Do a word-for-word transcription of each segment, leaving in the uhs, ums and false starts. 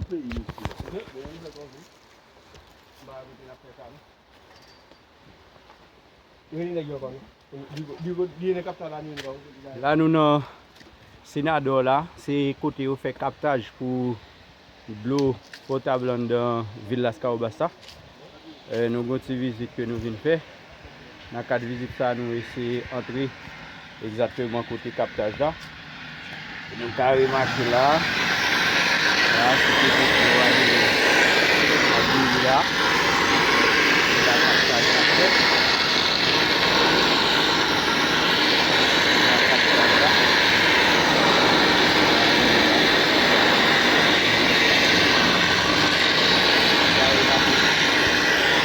Peyi, mesye. Yo pa kote n ap fè sa, non. Rele nèg yo ankò, non. Li, li, li, li nan kaptaj la, nou, non. La, nou nan Senadò la, se kote yo fè kaptaj pou dlo potab anndan vil Las Caobas la. Eh, nou gen yon ti vizit ke nou vin fè. Nan kad vizit sa, nou eseye antre egzakteman kote kaptaj la. E nou ka remake la, la, se kote yo ale, yo ale la. Se la kaptaj la fèt. Se la kaptaj la.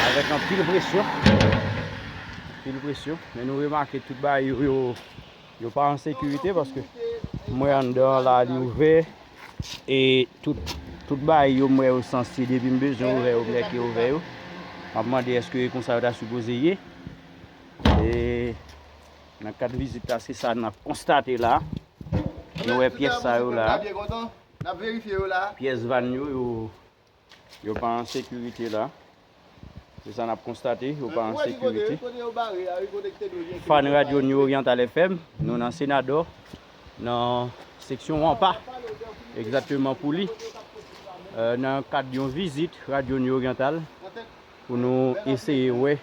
Avèk anpil presyon. Anpil presyon. Men nou remake tout bagay yo, yo, yo pa an sekirite paske m wè anndan an la li ouvè. E tout, tout bagay yo m wè yo sanse depi m bezwen ouvè yo, m nèk yo ouvè yo. M ap mande èske e konsa yo ta sipoze ye. E nan kad vizit la, se sa n ap konstate la. Nou wè pyès sa yo la. Pyès vàn yo, yo, yo pa an sekirite la. Se sa n ap konstate, yo pa an sekirite. Fan Radyo New Oriental F M, nou nan Senadò, nan seksyon Wampa, egzakteman pou li. Eh, nan kad yon vizit Radyo New Oriental, pou nou eseye wè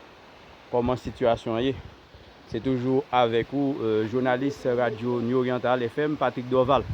kòman sitiyasyon an ye. Se toujou avèk ou, eh, jounalis Radyo New Oriental F M, Patrick Dorval.